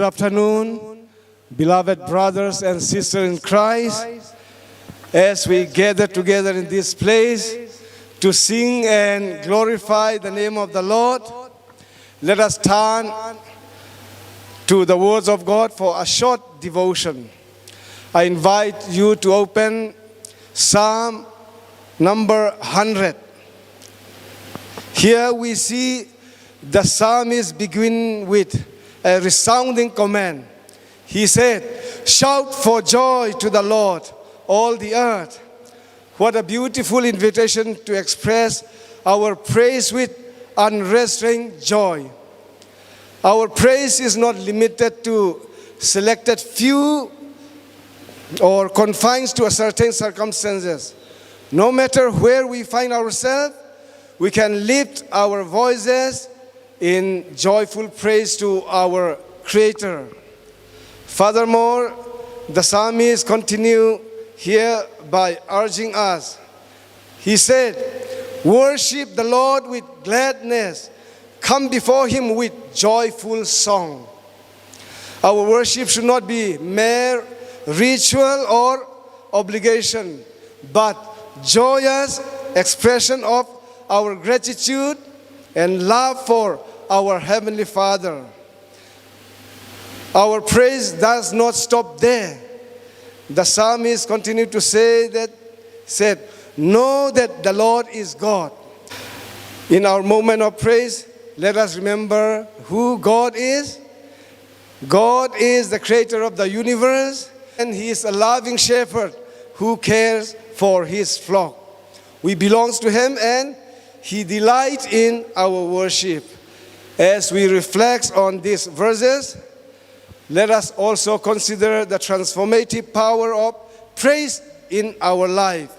Good afternoon, beloved brothers and sisters in Christ. As we gather together in this place to sing and glorify the name of the Lord, let us turn to the words of God for a short devotion. I invite you to open Psalm number 100. Here we see the psalmist begin with a resounding command. He said, Shout for joy to the Lord, all the earth. What a beautiful invitation to express our praise with unrestrained joy. Our praise is not limited to selected few or confined to a certain circumstances. No matter where we find ourselves, we can lift our voices in joyful praise to our Creator. Furthermore, the psalmist continue here by urging us. He said, Worship the Lord with gladness, come before him with joyful song. Our worship should not be mere ritual or obligation, but joyous expression of our gratitude and love for our Heavenly Father. Our praise does not stop there. The psalmist continued to say that, said, Know that the Lord is God. In our moment of praise, let us remember who God is. God is the creator of the universe, and He is a loving shepherd who cares for His flock. We belong to Him, and He delights in our worship. As we reflect on these verses, let us also consider the transformative power of praise in our life.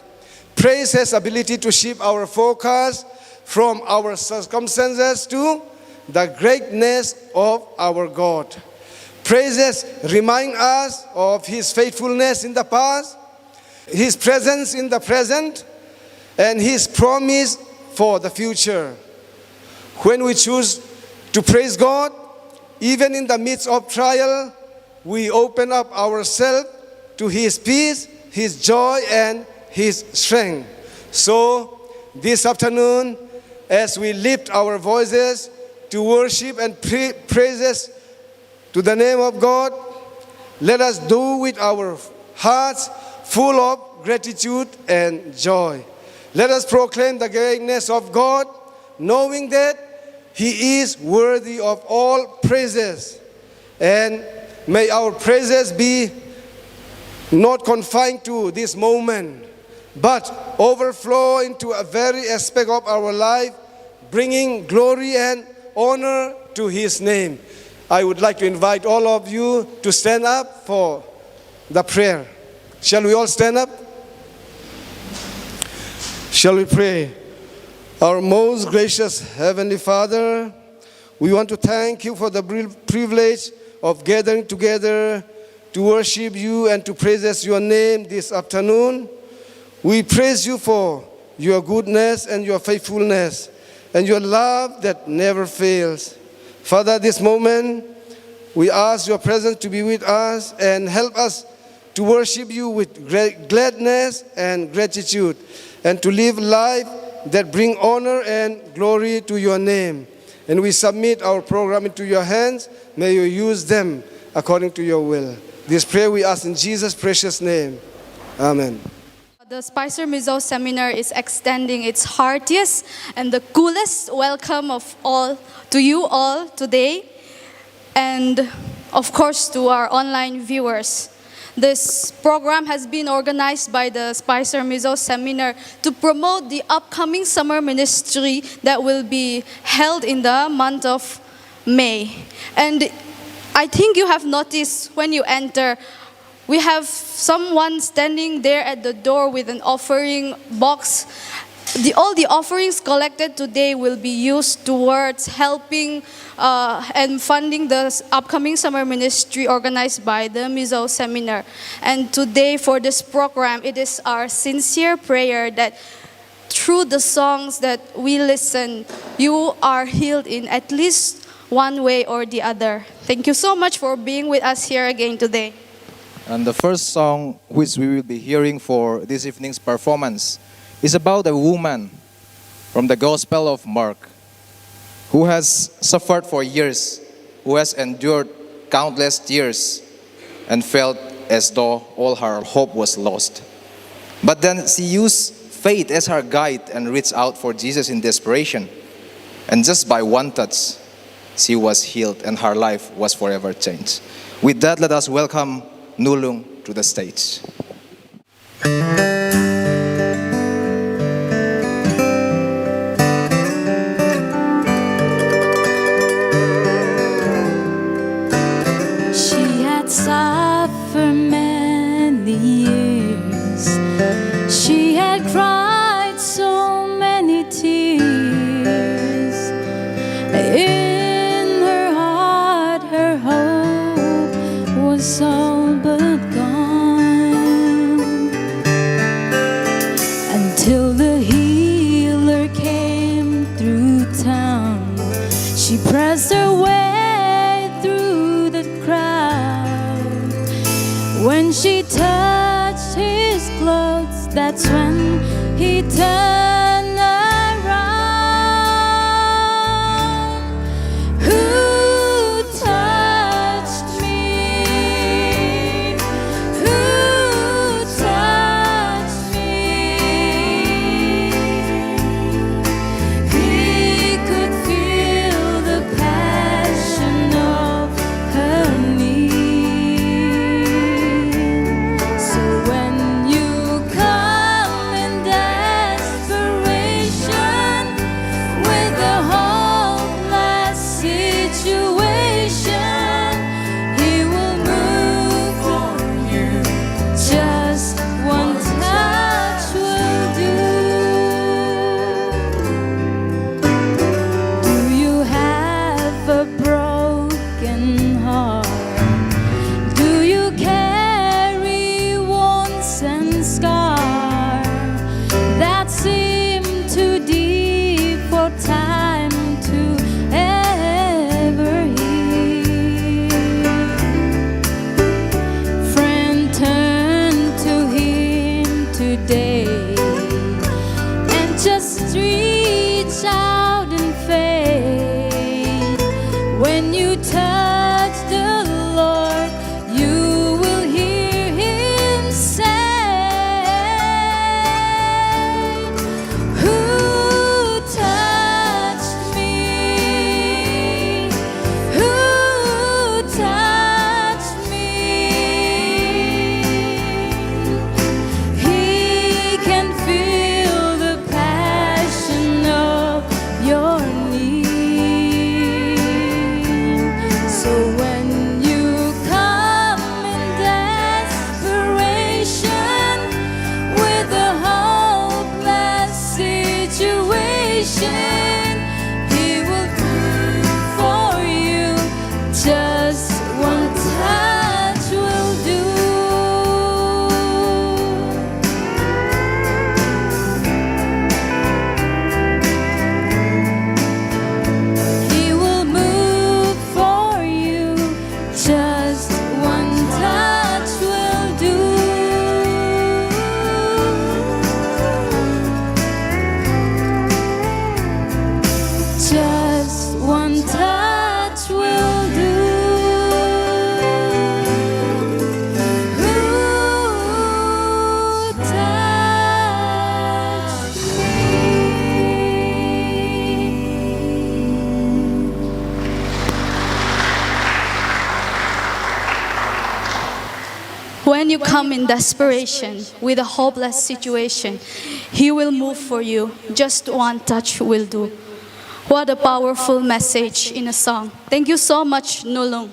Praise has ability to shift our focus from our circumstances to the greatness of our God. Praises remind us of His faithfulness in the past, His presence in the present, and His promise for the future. When we choose to praise God, even in the midst of trial, we open up ourselves to His peace, His joy, and His strength. So, this afternoon, as we lift our voices to worship and praises to the name of God, let us do with our hearts full of gratitude and joy. Let us proclaim the greatness of God, knowing that He is worthy of all praises. And may our praises be not confined to this moment, but overflow into a very aspect of our life, bringing glory and honor to His name. I would like to invite all of you to stand up for the prayer. Shall we all stand up? Shall we pray? Our most gracious Heavenly Father, we want to thank you for the privilege of gathering together to worship you and to praise your name this afternoon. We praise you for your goodness and your faithfulness and your love that never fails. Father, this moment we ask your presence to be with us and help us to worship you with great gladness and gratitude and to live life that bring honor and glory to your name. And we submit our program into your hands. May you use them according to your will. This prayer we ask in Jesus' precious name. Amen. The Spicer Mizo Seminar is extending its heartiest and the coolest welcome of all to you all today, and of course to our online viewers. This program has been organized by the Spicer Mizo Seminar to promote the upcoming summer ministry that will be held in the month of May. And I think you have noticed when you enter, we have someone standing there at the door with an offering box. All the offerings collected today will be used towards helping and funding the upcoming summer ministry organized by the Mizo Seminar. And today for this program, it is our sincere prayer that through the songs that we listen, you are healed in at least one way or the other. Thank you so much for being with us here again today. And the first song which we will be hearing for this evening's performance is about a woman from the Gospel of Mark who has suffered for years, who has endured countless tears, and felt as though all her hope was lost. But then she used faith as her guide and reached out for Jesus in desperation. And just by one touch, she was healed and her life was forever changed. With that, let us welcome Nulung to the stage. She had suffered many years. She had cried so many tears. In her heart, her hope was all but gone. Until the healer came through town, she pressed her way through the crowd. When she touched his clothes, that's when he turned around. Who touched me? Who touched me? He could feel the passion of her need. So when you come in desperation with a hopeless situation, He will move for you. Just one touch will do. Do you have a broken heart? Do you carry wounds and scars that seem too deep for time to ever heal? Friend, turn to him today and just reach out in faith. When you touch the Lord, you will hear him say, Who touched me? Who touched me? He can feel the passion of your need. So when you come in desperation with a hopeless situation, He will do for you. Just one touch will do. He will move for you. Just one touch will do. Just one touch will do. Who touched me? When you come in desperation with a hopeless situation, He will move for you. Just one touch will do. What a powerful message in a song. Thank you so much, Nulung.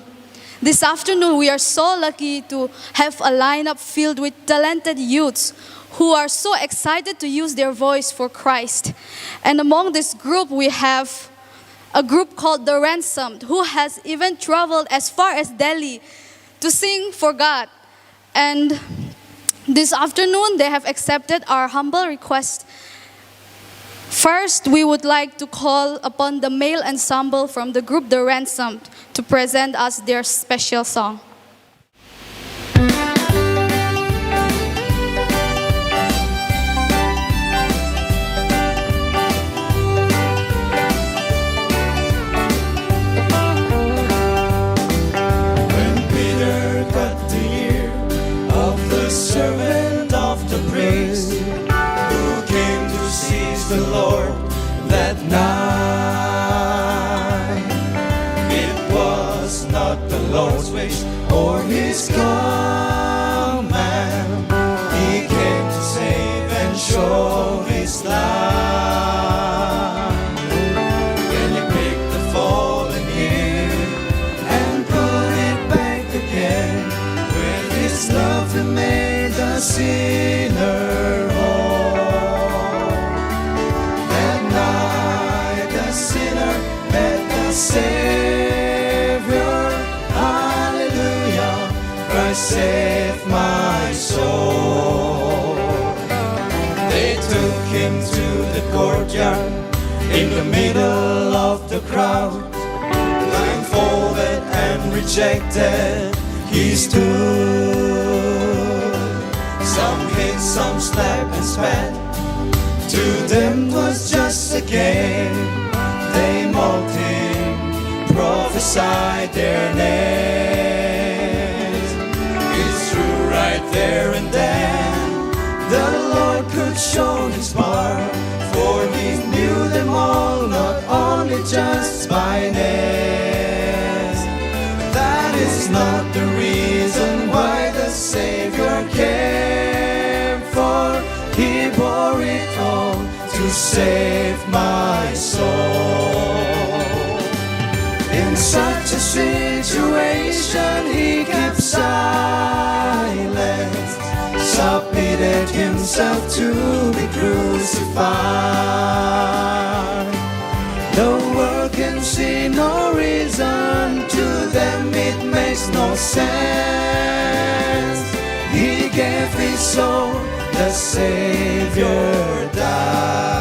This afternoon, we are so lucky to have a lineup filled with talented youths who are so excited to use their voice for Christ. And among this group, we have a group called The Ransomed, who has even traveled as far as Delhi to sing for God. And this afternoon, they have accepted our humble request First, we would like to call upon the male ensemble from the group The Ransomed to present us their special song. When Peter cut the ear of the servant of the priest who came to seize the Lord that night, it was not the Lord's wish or his command. He came to save and show his love. Then he picked the fallen ear and put it back again. With his love, he made the sinner whole. That night, the sinner met the Savior. Hallelujah, Christ saved my soul. They took him to the courtyard in the middle of the crowd. Blindfolded and rejected, he stood. Some hit, some slapped and spat. To them was just a game. They mocked him, prophesied their names. It's true right there and then. The Lord could show his power, for he knew them all, not only just by names. That is not the reason why the Savior came, for he bore it all to save my soul. In such a situation, he kept silence, submitted himself to be crucified. The world can see no reason, to them it makes no sense. He gave his soul, the Savior died.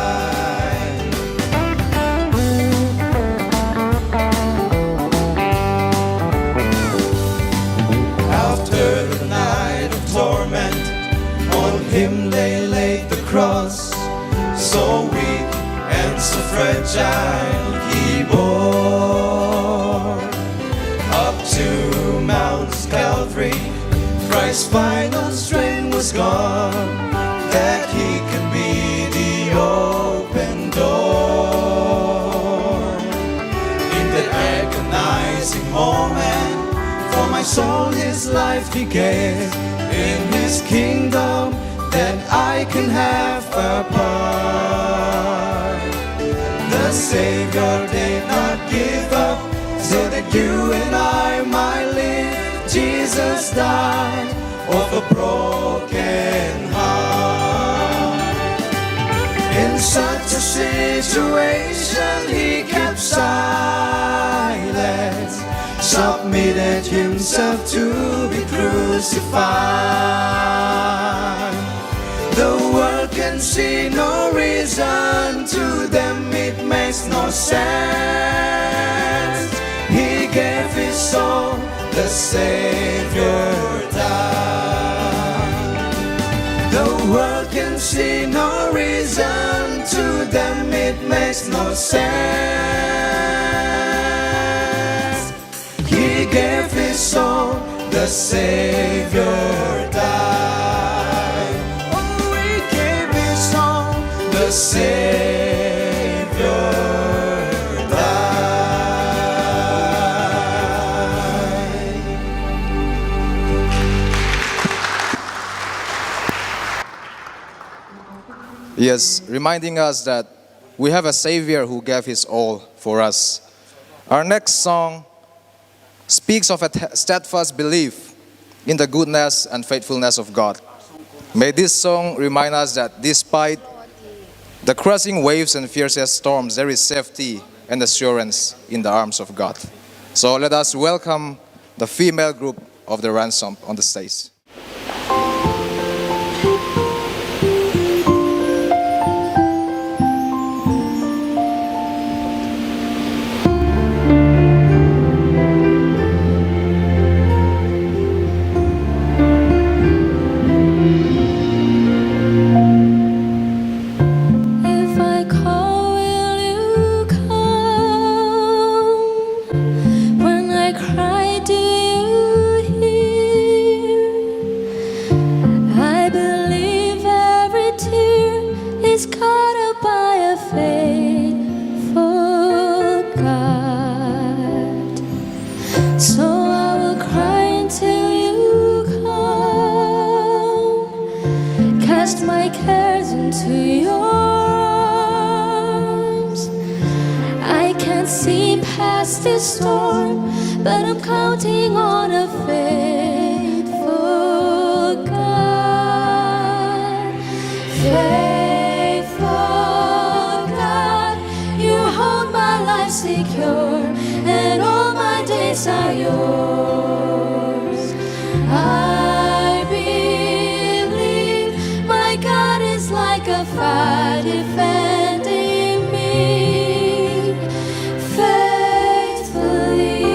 After the night of torment, on him they laid the cross. So weak and so fragile he bore. Up to Mount Calvary, Christ's final strength was gone, that he can be the open door. In that agonizing moment, for my soul his life he gave. In his kingdom, that I can have a part. The Savior did not give up, so that you and I might live. Jesus died of a broken heart. In such a situation, he kept silence, submitted himself to be crucified. The world can see no reason, to them it makes no sense. He gave his soul, the Savior died. The world can see no reason, to them it makes no sense. He gave his soul, the Savior died. Oh, he gave his soul, the Savior died. Yes, reminding us that we have a Savior who gave his all for us. Our next song speaks of a steadfast belief in the goodness and faithfulness of God. May this song remind us that despite the crushing waves and fiercest storms, there is safety and assurance in the arms of God. So let us welcome the female group of the Ransom on the stage. into your arms. I can't see past this storm, but I'm counting on a faithful God. Faithful God, you hold my life secure, and all my days are yours. I believe my God is like a fire defending me faithfully.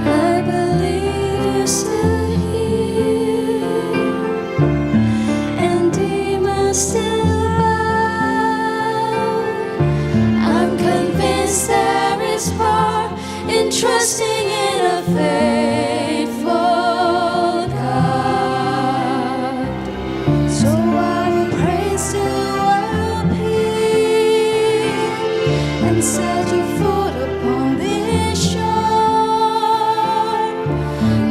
I believe you're still here, and demons still bow. I'm convinced there is power in trusting in a faithful God. So I will praise till world peace and set your foot upon this shore.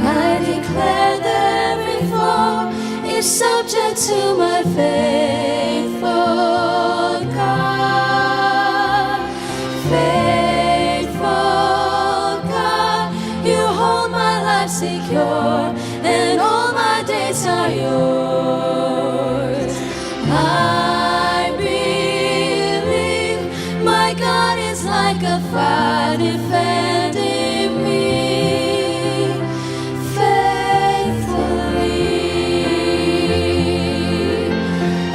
I declare that every foe is subject to my faithful God. Faithful God, you hold my life secure, and all my days are yours. I believe my God is like a fire defending me faithfully.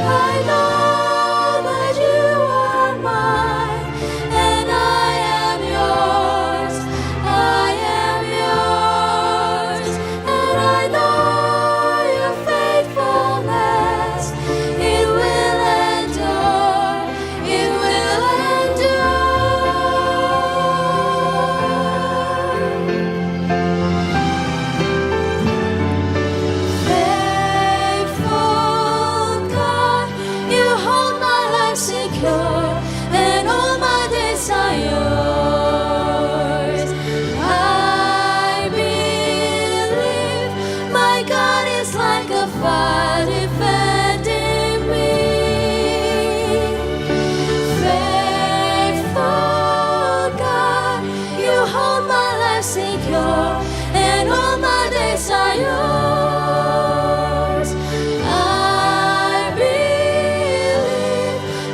I know that you are mine, and I am yours. I am yours, and I know your faithfulness. It will endure. It will endure. Faithful God, you hold my life secure, and all my days are yours. I believe my God is like a fire defending me. Faithful God, you hold my life secure, and all my days are yours. I believe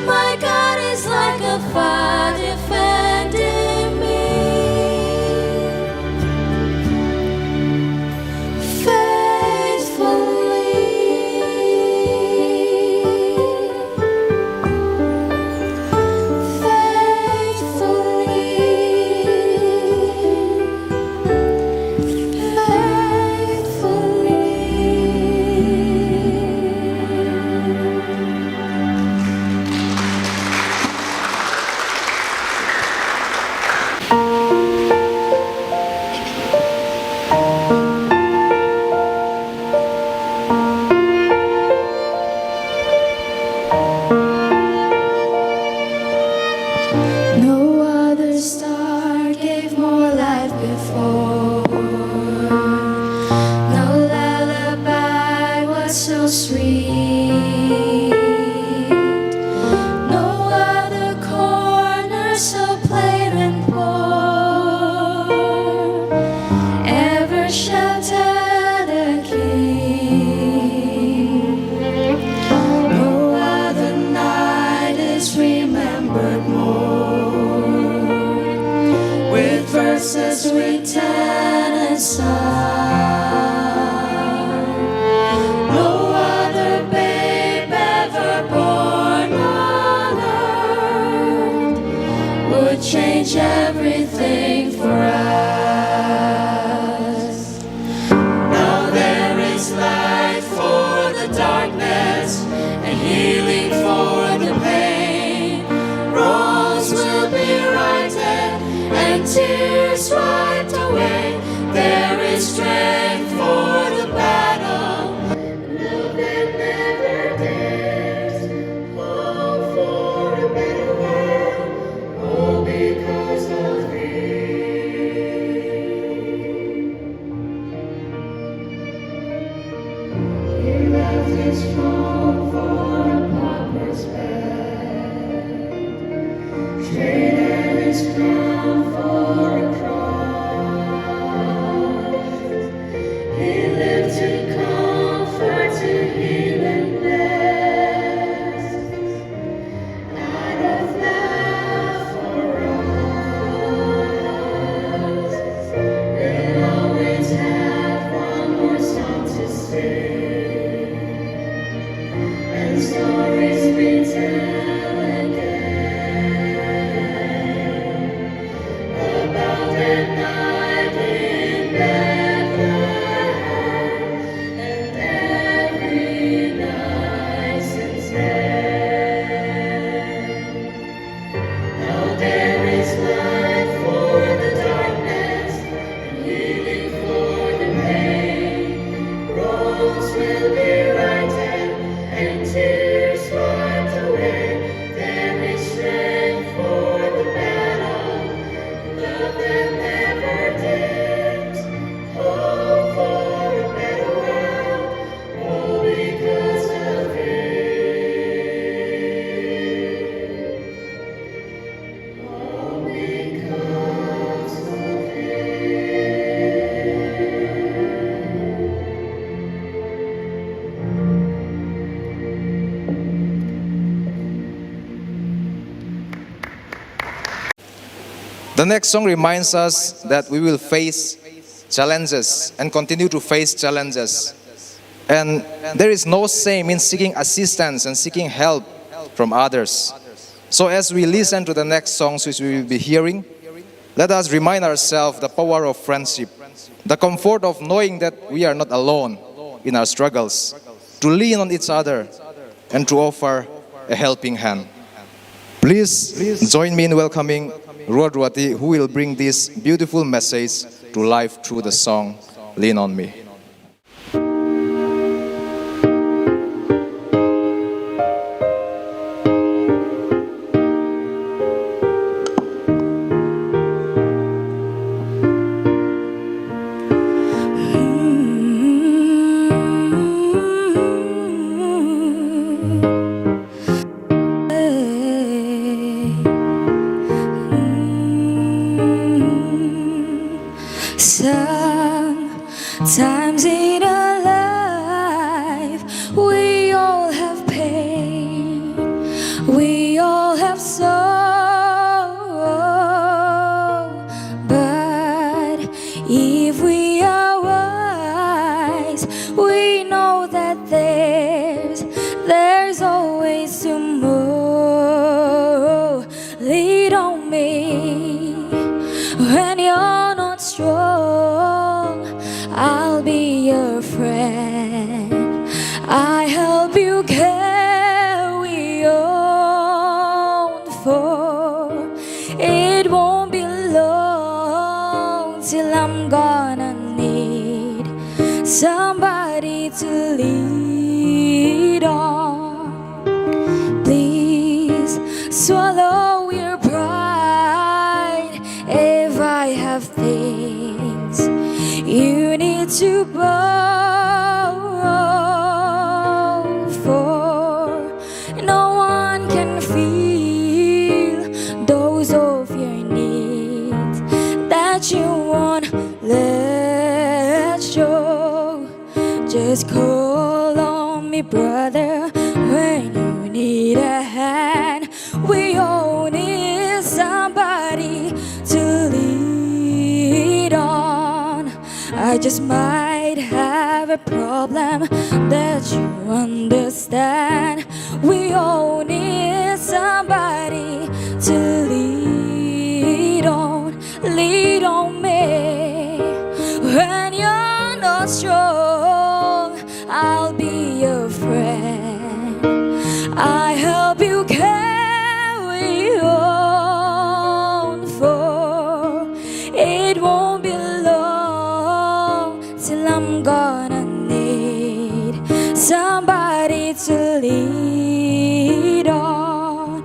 my God is like a fire defending me. Faithfully. Faithfully, faithfully. No other star gave more light before. No lullaby was so sweet. No other corner so plain and poor ever sheltered a king. No other night is remembered more with verses written and sung. No other babe ever born on earth would change everything for us. Now there is light for the darkness and healing for the pain. Wrongs will be righted and tears wiped away. There is strength for the battle. Love that never dares. Hope for a better world. All because of thee. The next song reminds us that we will face challenges and continue to face challenges. And there is no shame in seeking assistance and seeking help from others. So as we listen to the next songs which we will be hearing, let us remind ourselves the power of friendship, the comfort of knowing that we are not alone in our struggles, to lean on each other and to offer a helping hand. Please join me in welcoming Ruat Ruati, who will bring this beautiful message to life through the song Lean on Me. Sometimes in our life we all have pain, we all have sorrow, but if we are wise, we know that there's there's always tomorrow. Lead on me when you're not strong. I'll be your friend. I help you carry on, for it won't be long till I'm gonna need somebody to lead on. Please swallow your pride if I have things you need to borrow. For no one can feel those of your needs that you won't let show. Just call on me, brother, when you need a hand. We all need somebody to lead on. I just might have a problem that you understand. We all need somebody to lead on, lead on me. When you're not strong, I'll be your friend. I help you carry on, for it won't be long till I'm gonna need somebody to lead on.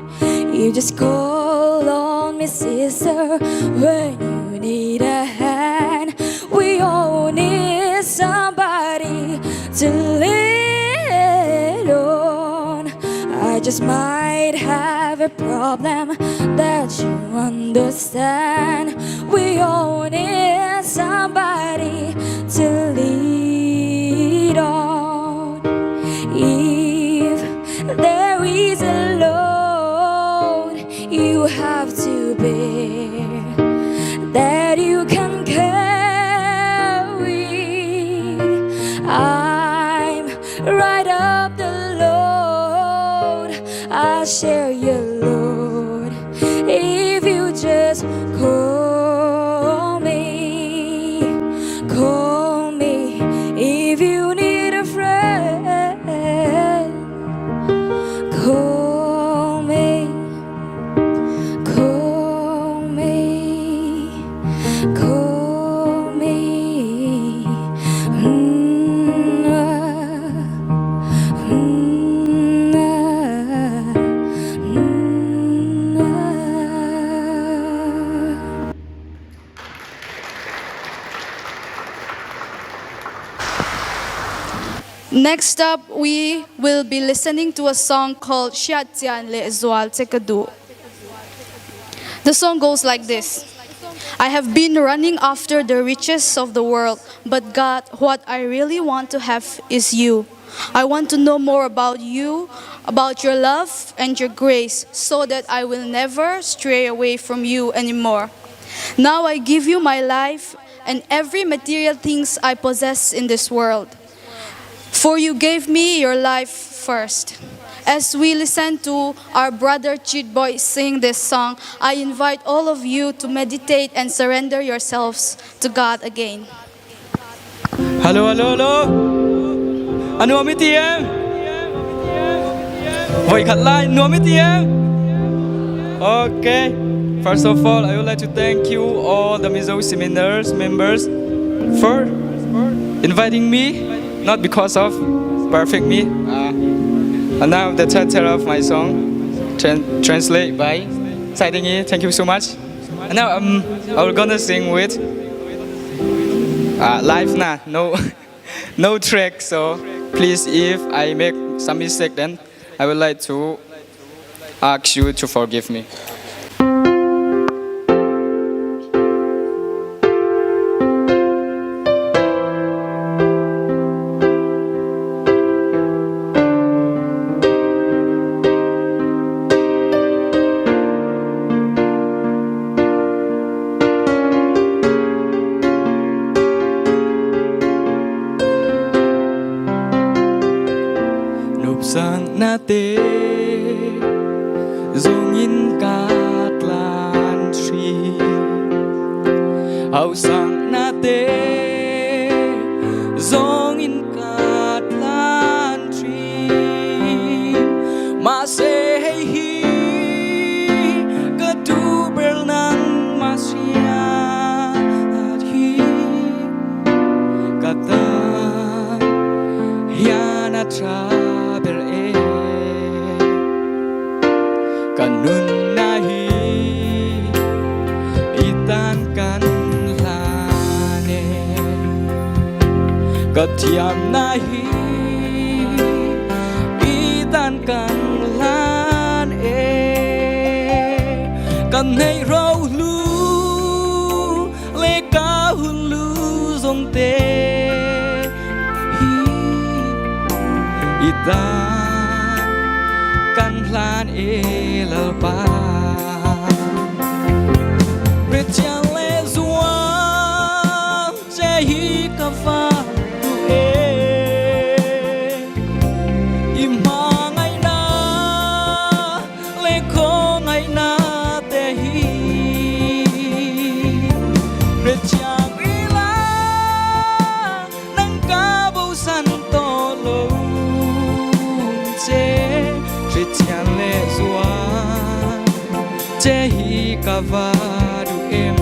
You just call on me, sister, when you need a hand. We all need somebody to lead on. I just might have a problem that you understand. We all need somebody to lead on. If there is a load you have to bear that you can carry, I'm right up the load. I'll share your load if you just call me. Call me if you need a friend. Call me, call me, call me. Mm, ah, mm, ah, mm, ah. Next up, we will be listening to a song called Hriat Chian Le Zual Che Ka Duh. The song goes like this. I have been running after the riches of the world, but God, what I really want to have is you. I want to know more about you, about your love and your grace, so that I will never stray away from you anymore. Now I give you my life and every material things I possess in this world. For you gave me your life first. As we listen to our brother Chitboy sing this song, I invite all of you to meditate and surrender yourselves to God again. Hello, hello, hello. A nuam i ti em? Voi khat lai nuam i ti em? Okay. First of all, I would like to thank you all the Mizo Seminars members for inviting me, not because of perfect me. And now the title of my song, translate by Saidingi. Thank you so much. And now I'm gonna sing with live na, no track. So please, if I make some mistake, then I would like to ask you to forgive me. Nupsang na te zongin ka tlan tri hau sang na te zongin ka tlan tri ma se hei hi ka tu bel nang ma sia hi ka ta hiana tra ber e kanun na hi itan kan lane ka thiam na hi itan kan lan e kan nei ro lu le ka hun lu zong te hi itan kan hlan e lalpa Christian le zuang che hi ka fa tu e im ma ngai na le kho ngai na te hi Christian ila nang ka bo san to lo che Christian le zuang che hi ka va du em.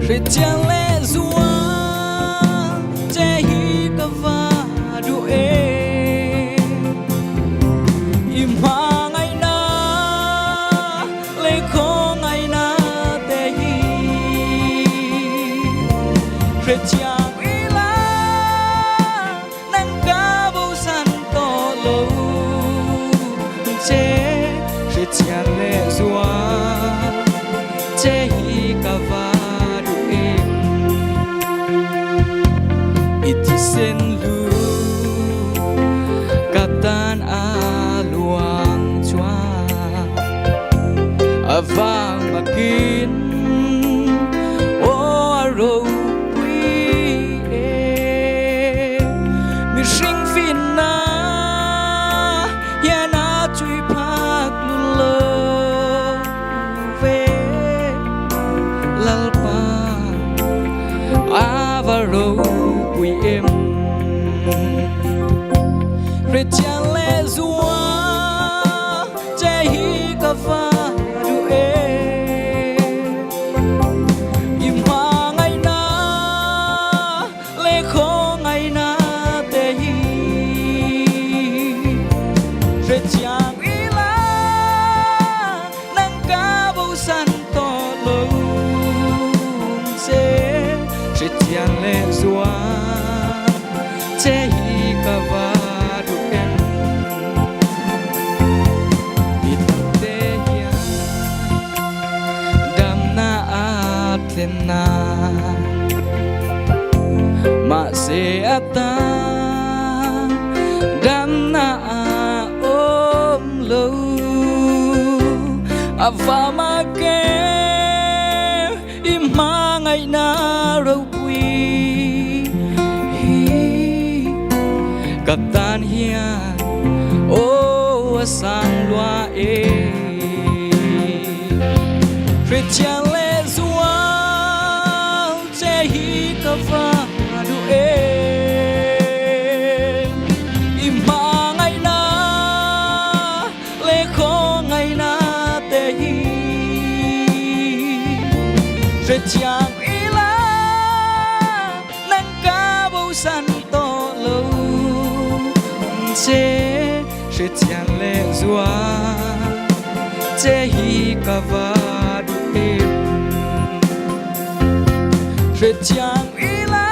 Christian le zuang che hi ka va du e im ma ngai na le kho ngai na te hi Christian ila nang ka bo san to lo che Christian le zuang che hi ka va du em itisen lu katan aluang chua avang makin o aro pui e mi hring fin na yana chui phak lu lo ve lalpa avaro pui em Christian le zuang che hi ka va du e. Hrichian leh zual che hi ka va duh em. Mi tam te hian damna a thlen a, mahse a tan damna a awm lo. A va mak em i hmangaihna ropui hi ka tan hian aw a sang lua e. Hrichian leh zual che hi ka va duh em. I hmangaihna leh khawngaihna te hi hrechiang ila nang ka bosan tawh lo che. Hrechiang leh zual che hi ka va duh em. Hrechiang ila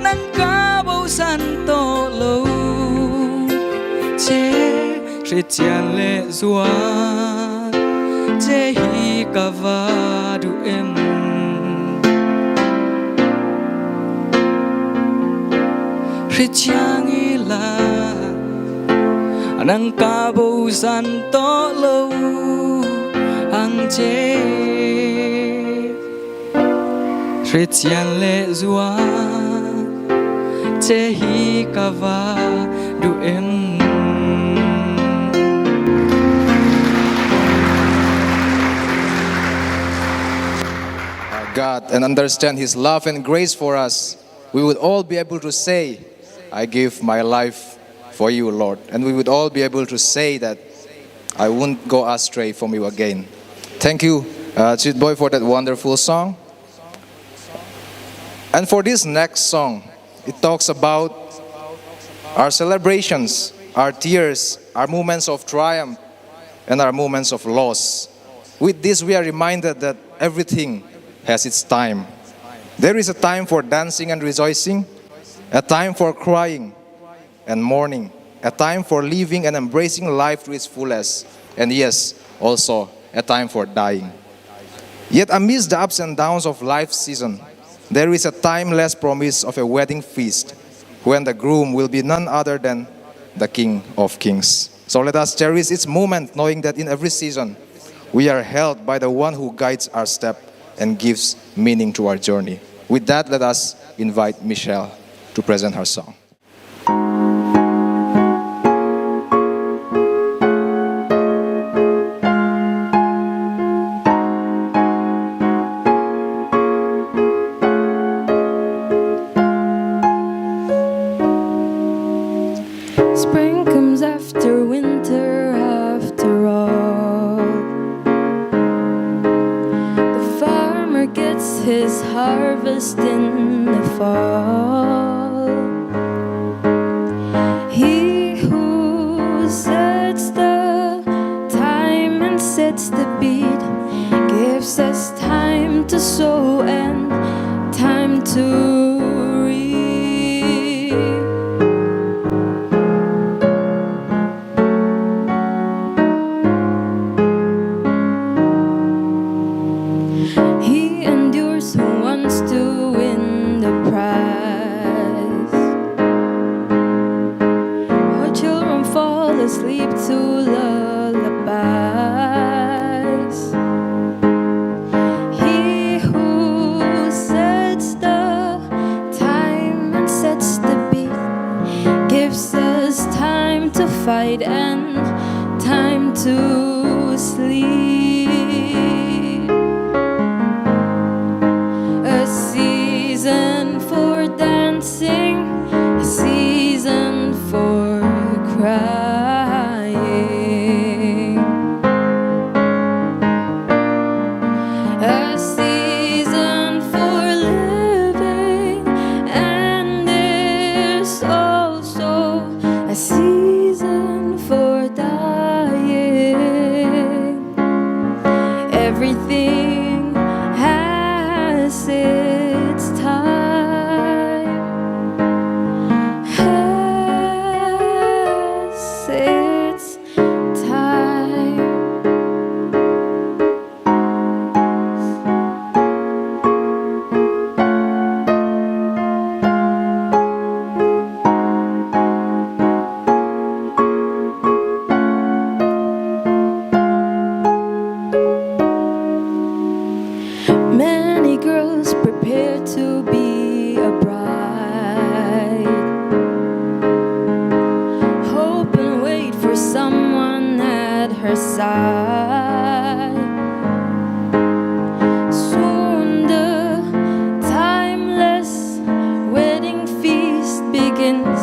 nang ka bosan tawh lo che. Hrechiang leh zual che hi ka va duh em. Hrechiang ila nang ka bosan tawh lo ang che. Hrechiang leh zual che hi ka va duh em. God and understand His love and grace for us, we would all be able to say, I give my life for you, Lord. And we would all be able to say that I won't go astray from you again. Thank you, Chitboi, for that wonderful song. And for this next song, it talks about our celebrations, our tears, our moments of triumph, and our moments of loss. With this, we are reminded that everything has its time. There is a time for dancing and rejoicing, a time for crying and mourning, a time for living and embracing life to its fullest, and yes, also a time for dying. Yet amidst the ups and downs of life's season, there is a timeless promise of a wedding feast when the groom will be none other than the King of Kings. So let us cherish its moment, knowing that in every season, we are held by the one who guides our step and gives meaning to our journey. With that, let us invite Michelle to present her song. Spring comes after winter after all. The farmer gets his harvest in the fall. He who sets the time and sets the beat gives us time to sow and time to reap. He endures who wants to win the prize. Our children fall asleep to lullabies. He who sets the time and sets the beat gives us time to fight and time to sleep. A season for dancing, a season for crying. A season for living, and there's also a season for dying. cry. Soon the timeless wedding feast begins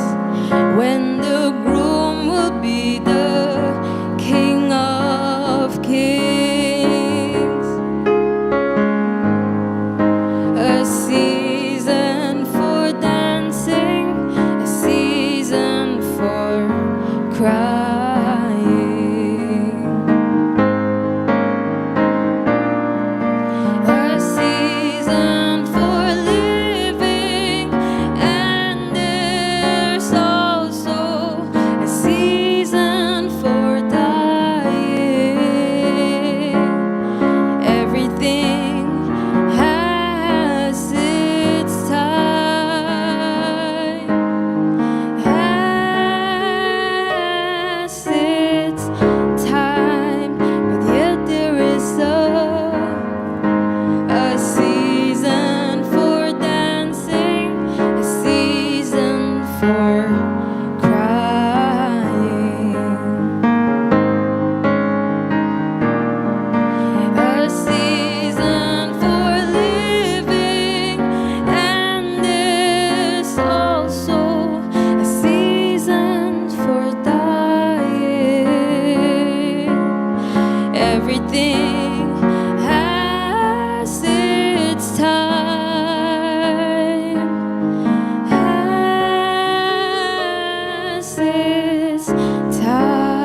when the groom will be the King of Kings. A season for dancing, a season for crying. A season for living, and there's also a season for dying. Everything has its time, has its time, but yet there is a season for dancing, a season for crying. A season for living, and there's also a season for dying. Everything has its time, has its time.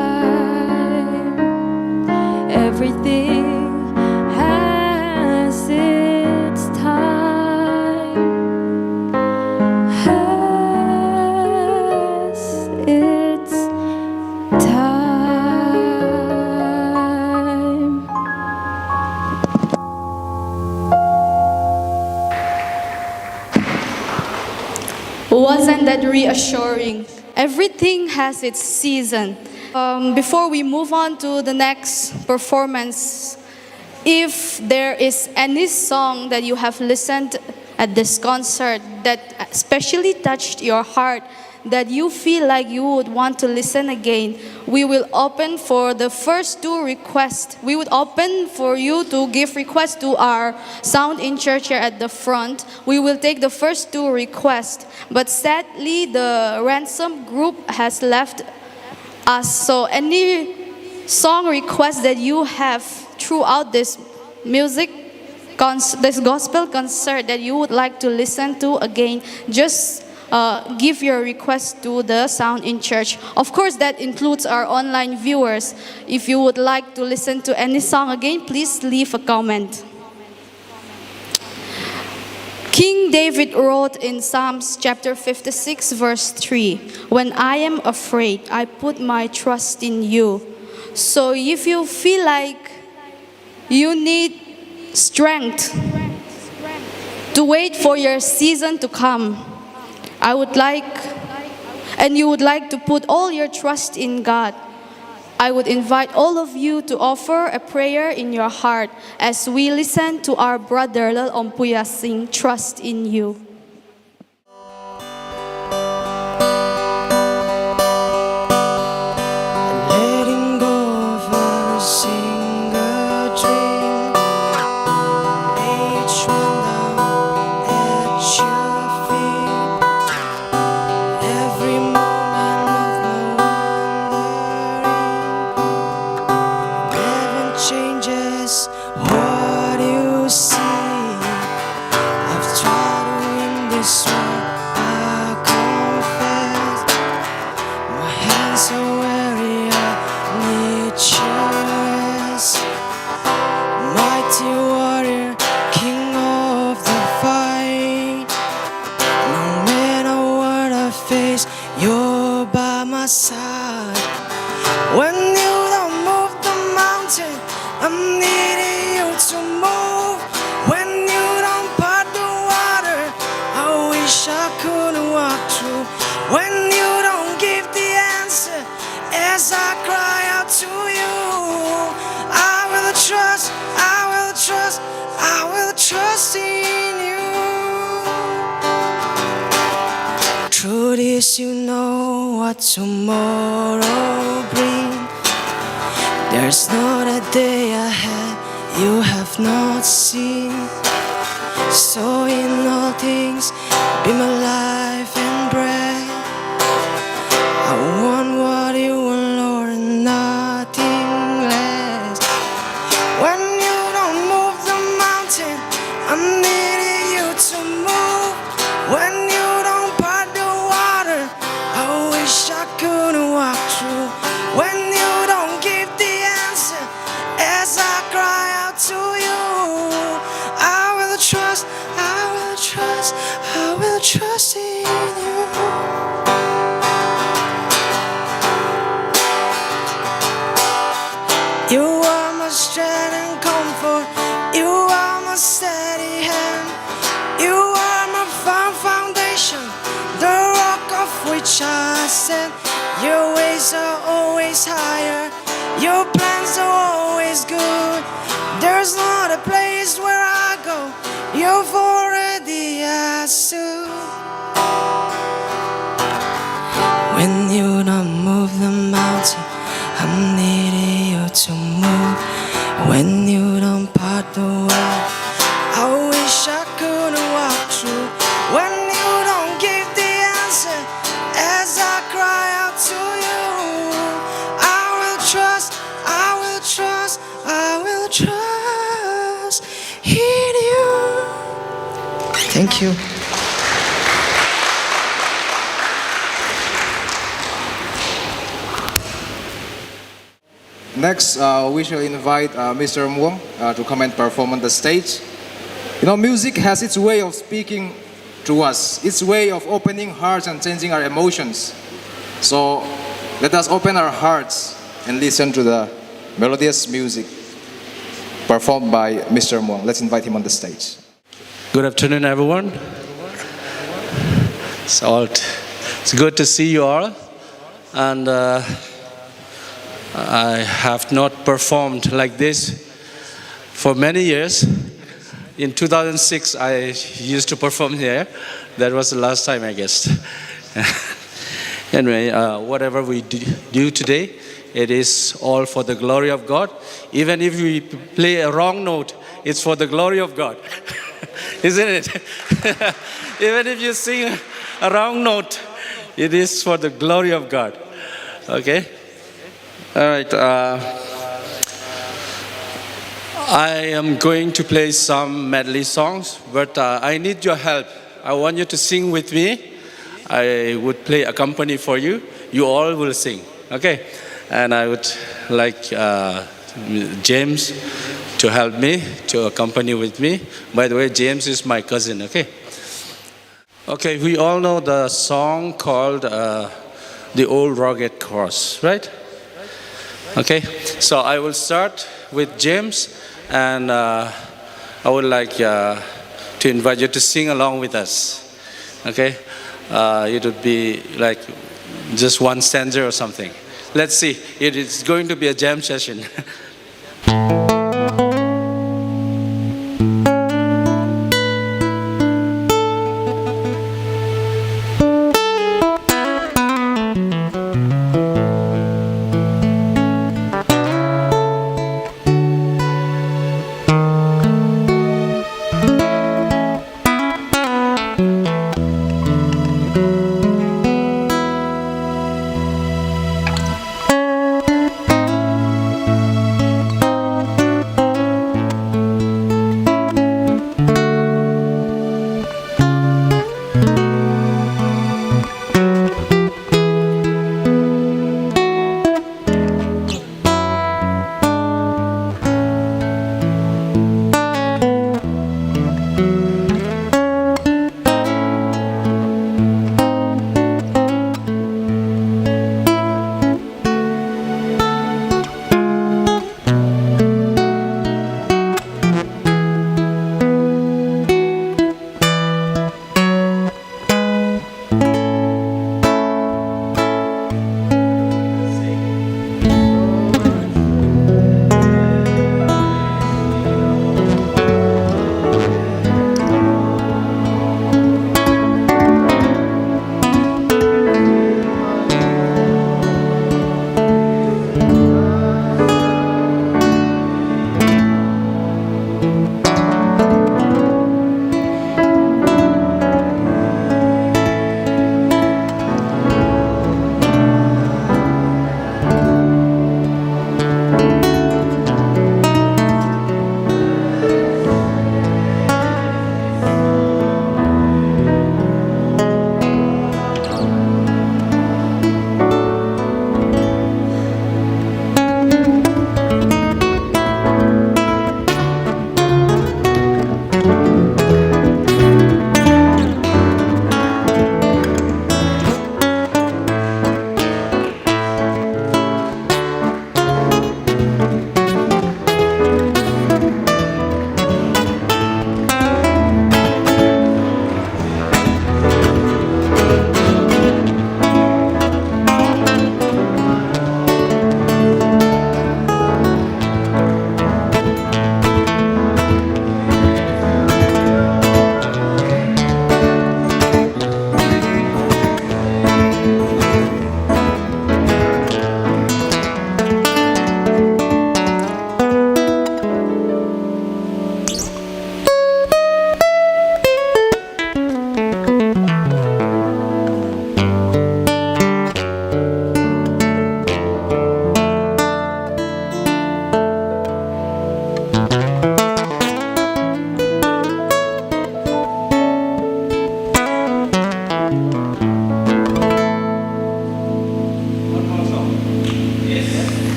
Everything has its time, has its time. Wasn't that reassuring? Everything has its season. Before we move on to the next performance, if there is any song that you have listened at this concert that especially touched your heart, that you feel like you would want to listen again, we will open for the first two requests. We would open for you to give requests to our sound in church here at the front. We will take the first two requests, but sadly the ransom group has left us. So any song request that you have throughout this music, this gospel concert that you would like to listen to again, just give your request to the sound in church. Of course, that includes our online viewers. If you would like to listen to any song again, please leave a comment. King David wrote in Psalms chapter 56, verse 3, When I am afraid, I put my trust in you. So if you feel like you need strength to wait for your season to come, and you would like to put all your trust in God, I would invite all of you to offer a prayer in your heart as we listen to our brother Lal Ompuya sing Trust in You. Letting go of every single dream, each one down at your feet. Every moment of my wandering never changes what you see. I've tried to win this war, I confess. My hands are weary, I need your rest. Mighty warrior, king of the fight. No matter what I face, you're by my side. When you don't move the mountain, I'm needing you to move. When you don't part the water, I wish I could walk through. When you don't give the answer, as I cry out to you, I will trust, I will trust, I will trust in you. Truth is, you know what tomorrow brings. There's not a day ahead you have not seen. So in all things, be my life and breath. I want what you want, Lord, nothing less. When you don't move the mountain, I'm needing you to move. When you don't part the water, I wish I could walk through. When you don't give the answer, as I cry out to you, I will trust, I will trust, I will trust in you. You are my strength and comfort. You are my steady hand. You are my firm foundation, the rock of which I stand. Your ways are always higher. Your plans are always good. There's not a place where I go. You've already answered. When you don't move the mountain, I'm needing you to move. When you don't part the way, I wish I could walk through. When you don't give the answer, as I cry out to you, I will trust, I will trust, I will trust in you. Thank you. Next, we shall invite Mr. Muang to come and perform on the stage. Music has its way of speaking to us, its way of opening hearts and changing our emotions. So let us open our hearts and listen to the melodious music performed by Mr. Muang. Let's invite him on the stage. Good afternoon, everyone. It's good to see you all. And I have not performed like this for many years. In 2006, I used to perform here. That was the last time, I guess. Anyway, whatever we do today, it is all for the glory of God. Even if we play a wrong note, it's for the glory of God. Isn't it? Even if you sing a wrong note, it is for the glory of God. Okay? All right. I am going to play some medley songs, but I need your help. I want you to sing with me. I would play a company for you. You all will sing. Okay? And I would like James to help me, to accompany with me. By the way, James is my cousin, okay? Okay, we all know the song called The Old Rugged Cross, right? Okay, so I will start with James, and I would like to invite you to sing along with us, okay? It would be like just one stanza or something. Let's see, it is going to be a jam session.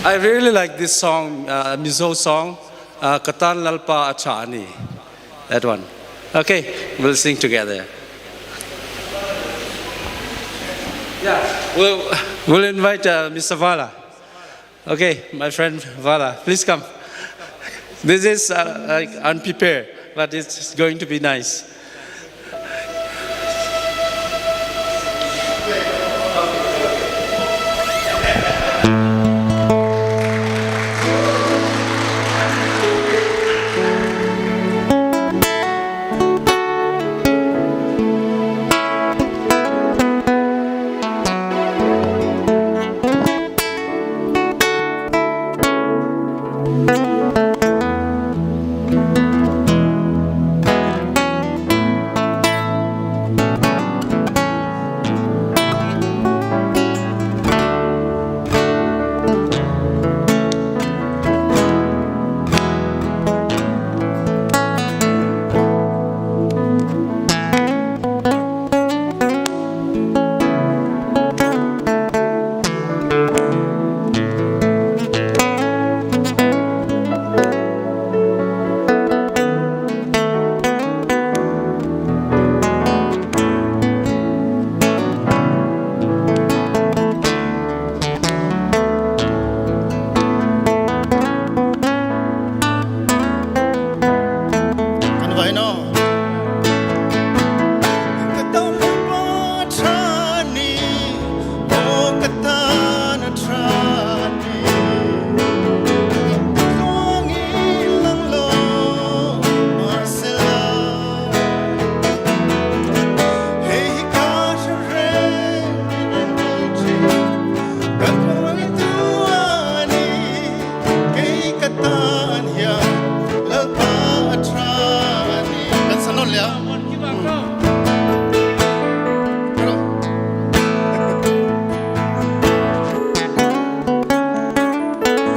I really like this song, uh, Mizo song, uh, Katan Lalpa Achani. That one. Okay, we'll sing together. Yeah, we'll, we'll invite uh, Mr. Vala. Okay, my friend Vala, please come. This is uh, like unprepared, but it's going to be nice. Kan vai no. Ka tan pa tha ni, o ka tan tha ni. Tluang i lang lo mahsela. Hei hi ka hre reng in an kal thin. Ka kuang i tu ani, kei ka tan hian Lalpa a tha ani. Kan sa nawn leh a.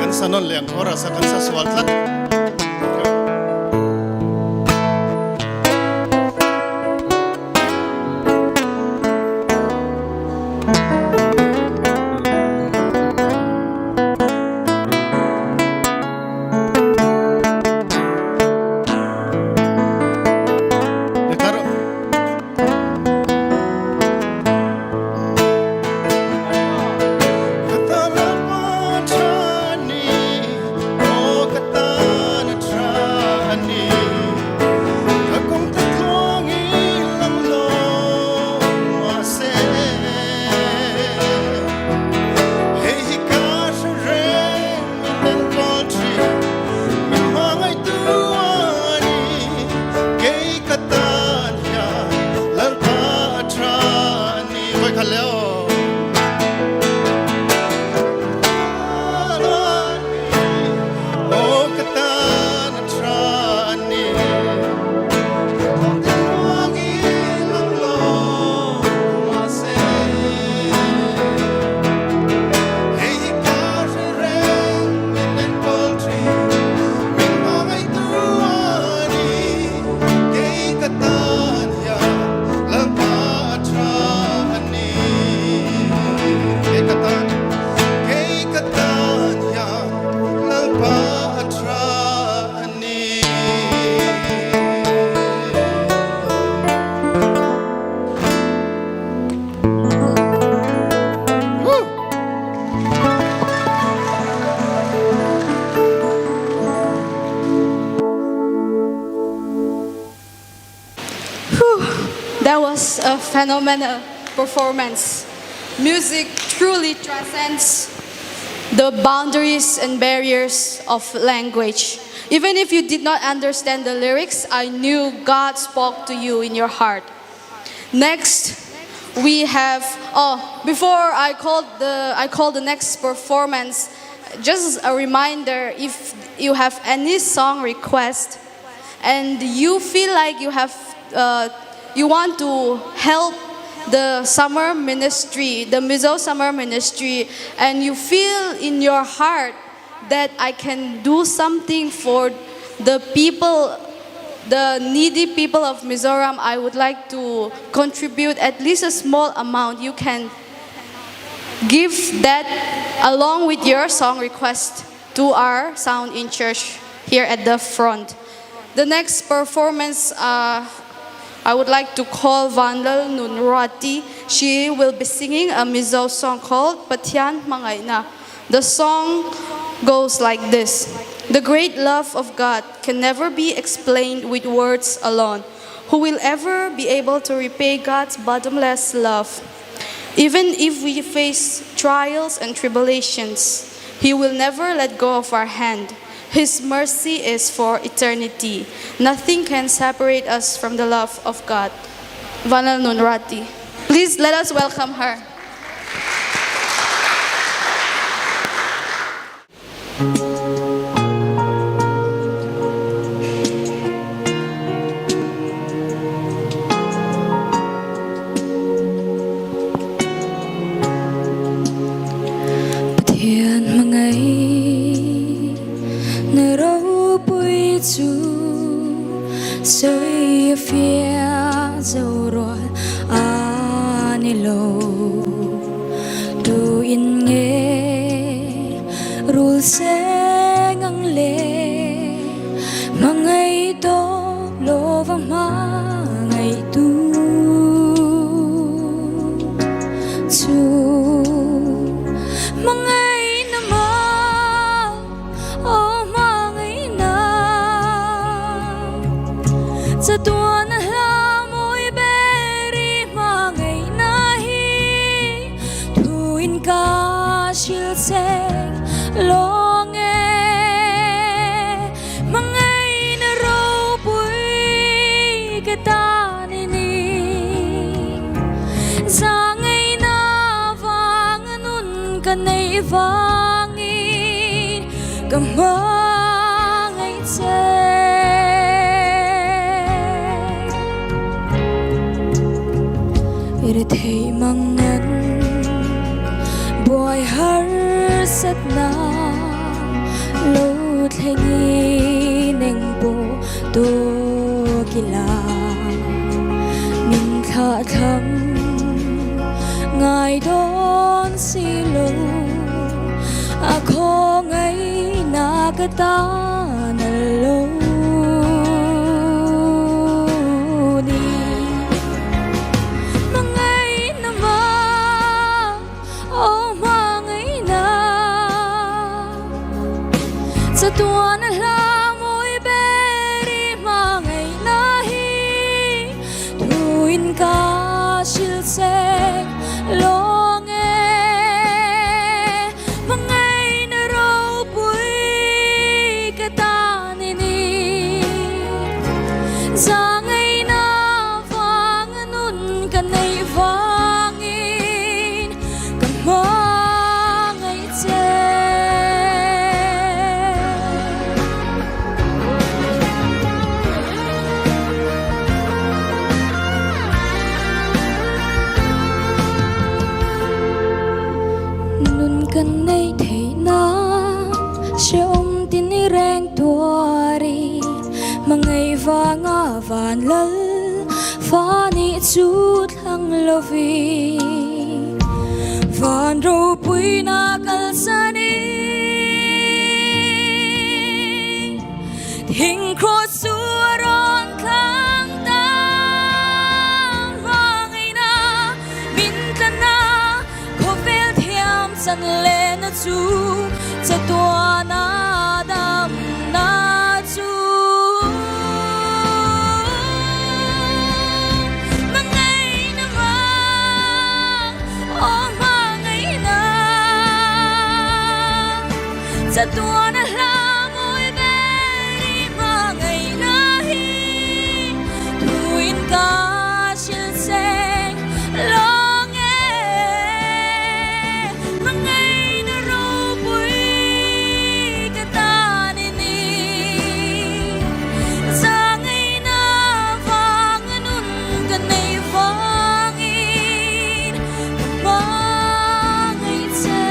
Kan sa nawn leh ang chorus a kan sa sual tlat. That was a phenomenal performance. Music truly transcends the boundaries and barriers of language. Even if you did not understand the lyrics, I knew God spoke to you in your heart. Next, we have oh before I call the I call the next performance, just a reminder if you have any song request and you feel like you have uh, you want to help the summer ministry, the Mizo summer ministry, and you feel in your heart that I can do something for the people the needy people of Mizoram, I would like to contribute at least a small amount. You can Give that along with your song request to our sound in church here at the front. The next performance, I would like to call Vandal Nunrati. She will be singing a Mizo song called Pathian Mangaina. The song goes like this. The great love of God can never be explained with words alone. Who will ever be able to repay God's bottomless love? Even if we face trials and tribulations, He will never let go of our hand. His mercy is for eternity. Nothing can separate us from the love of God. Vanal Nunrati. Please let us welcome her. Pathian hmangaih na ropui chu sawi a fiah zo rual a ni lo. Tu in nge rul seng ang le hmangaih tawp lova hmangaih tu chu hmangaih na maw aw hmangaih na chatuan a hla mawi ber i hmangaih na hi thu in ka hrilh seng lawng e hmangaih na ropui ka tan i ni zangaih na vang a nun ka neih vangin ka hmangaih che. I rethei mangan buai harsat na lo thlengin eng pawh tawk ila min thlah thlam ngai dawn si lo a khawngaih na ka tan a lo ni. Hmangaih na maw aw hmangaih na chatuan a hla mawi ber i hmangaih na hi thu in ka hrilh seng lawng e hmangaih na ropui ka tan i ni zangaih na vang a nun ka neih vangin ka hmangaih che. Nun kan neih theih nan hrehawm tin i reng tuarin hmangaih vanga van lal fa nih chu thlang lovin van ropui na kalsan i thing cross chu a rawn thlang ta hmangaih na min tlan a khawvel thiam chan leh na chu chatuan a dam na chu. Hmangaih na maw aw hmangaih na chatuan a hla mawi ber i hmangaih na hi thu in ka hrilh seng lawng e hmangaih na ropui ka tan i ni zangaih na vang a nun ka neih vangin ka hmangaih che.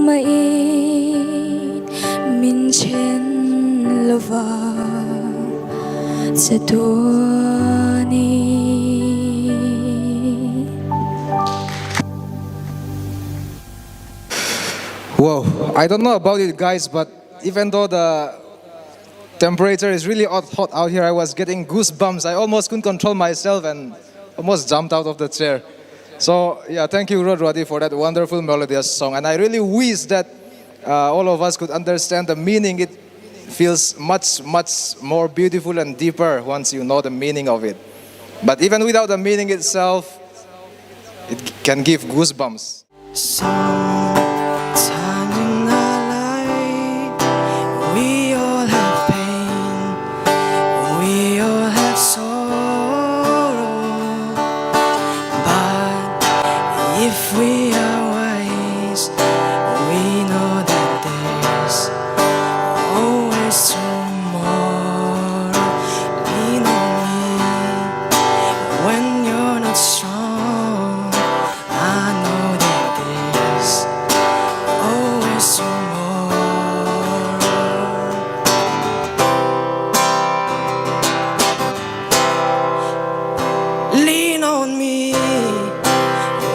Tumahin min then lova chatuanin. Whoa, I don't know about you guys, but even though the temperature is really hot, hot out here, I was getting goosebumps. I almost couldn't control myself and almost jumped out of the chair. So, yeah, thank you, Rod Roddy, for that wonderful melodious song. And I really wish that all of us could understand the meaning. It feels much, much more beautiful and deeper once you know the meaning of it. But even without the meaning itself, it can give goosebumps. Sometimes in our life, we all have pain, we all have sorrow. But if we are wise, we know that there's always tomorrow. Lean on me when you're not strong. I know that there's always tomorrow. Lean on me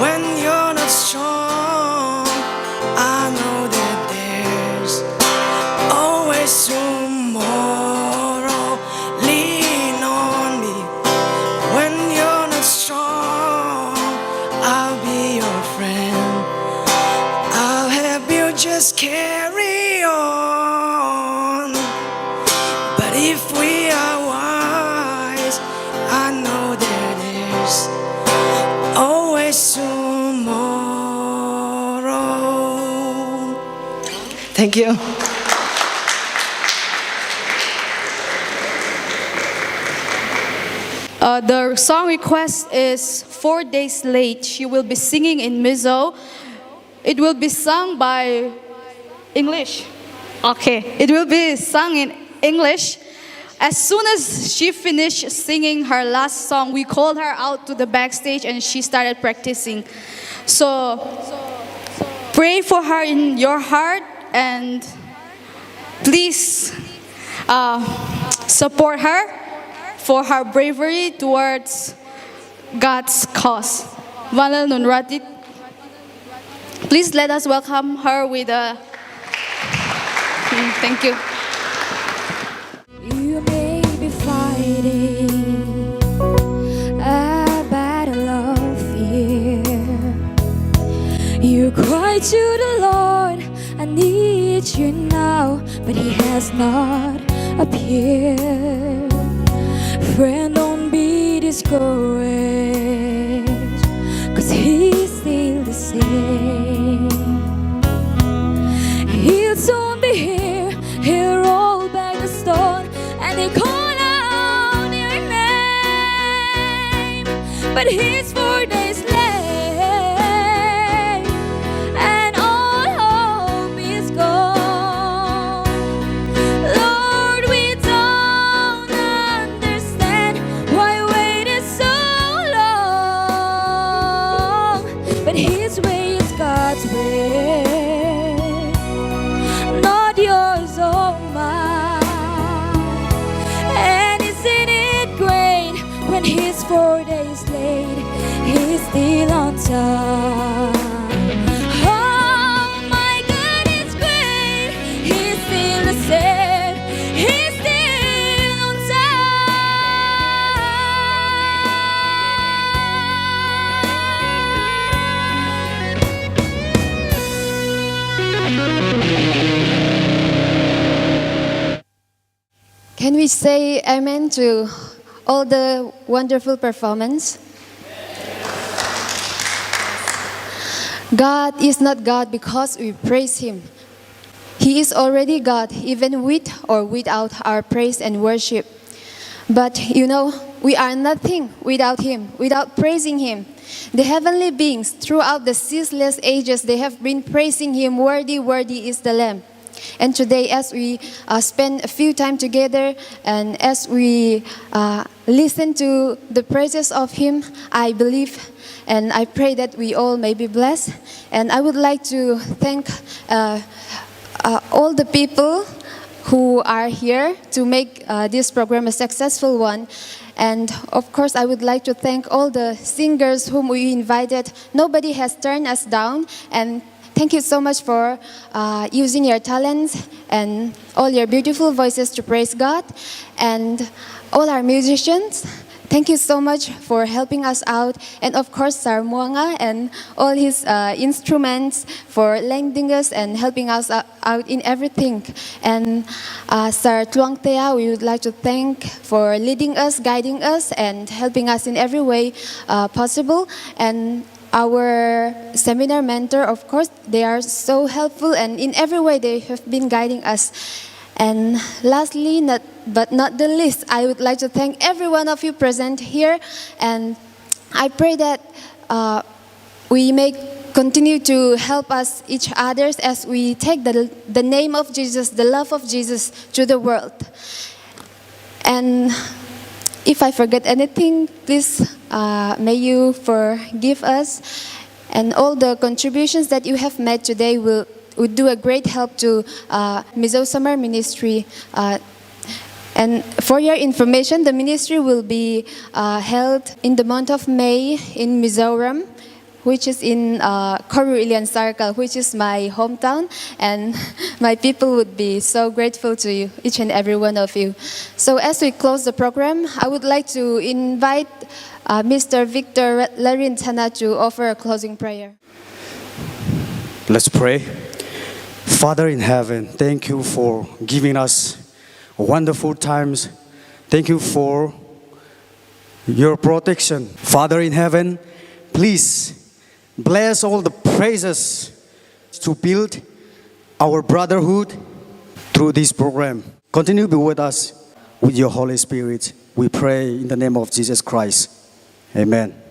when you're not strong. I know that there's always tomorrow. Lean on me when you're not strong. I'll be your friend. I'll help you just carry on. But if we are wise, I know that there's always tomorrow. Thank you. The song request is 4 Days Late. She will be singing in Mizo. It will be sung by English. Okay, it will be sung in English. As soon as she finished singing her last song, we called her out to the backstage and she started practicing. So pray for her in your heart and please support her for her bravery towards God's cause. Vanlal Nunrati. Please let us welcome her with a thank you. You may be fighting a battle of fear. You cry to the Lord, I need you now, but He has not appeared. Friend, don't be discouraged, cause He's still the same. He'll soon be here, he'll roll back the stone, and he'll call out your name. But he's 4 days late, and all hope is gone. Lord, we don't understand why you waited so long. But His way is God's way, not yours or mine. And isn't it great when He's 4 days late, He's still on time? Oh, my God is great. He's still the same. He's still on time. Can we say amen to all the wonderful performance? God is not God because we praise Him. He is already God, even with or without our praise and worship. But you know, we are nothing without Him, without praising Him. The heavenly beings throughout the ceaseless ages, they have been praising Him, worthy, worthy is the Lamb. And today, as we uh, spend a few time together and as we uh, listen to the praises of Him, I believe and I pray that we all may be blessed. And I would like to thank uh, uh, all the people who are here to make uh, this program a successful one. And of course, I would like to thank all the singers whom we invited. Nobody has turned us down. And thank you so much for uh, using your talents and all your beautiful voices to praise God. And all our musicians, thank you so much for helping us out. And of course, Sir Muanga and all his uh, instruments for lending us and helping us out in everything. And uh, Sir Tluangtea, we would like to thank for leading us, guiding us, and helping us in every way uh, possible. And our seminar mentor, of course, they are so helpful and in every way they have been guiding us. And lastly, not, but not the least, I would like to thank every one of you present here. And I pray that uh, we may continue to help us each others as we take the, the name of Jesus, the love of Jesus to the world. And if I forget anything, please uh, may you forgive us. And all the contributions that you have made today will, will do a great help to uh, Mizo Summer Ministry. Uh, and for your information, the ministry will be uh, held in the month of May in Mizoram, which is in uh, Koru Circle, which is my hometown, and my people would be so grateful to you, each and every one of you. So as we close the program, I would like to invite uh, Mr. Victor Larintana to offer a closing prayer. Let's pray. Father in heaven, thank you for giving us wonderful times. Thank you for your protection. Father in heaven, please bless all the praises to build our brotherhood through this program. Continue to be with us with your Holy Spirit. We pray in the name of Jesus Christ. Amen.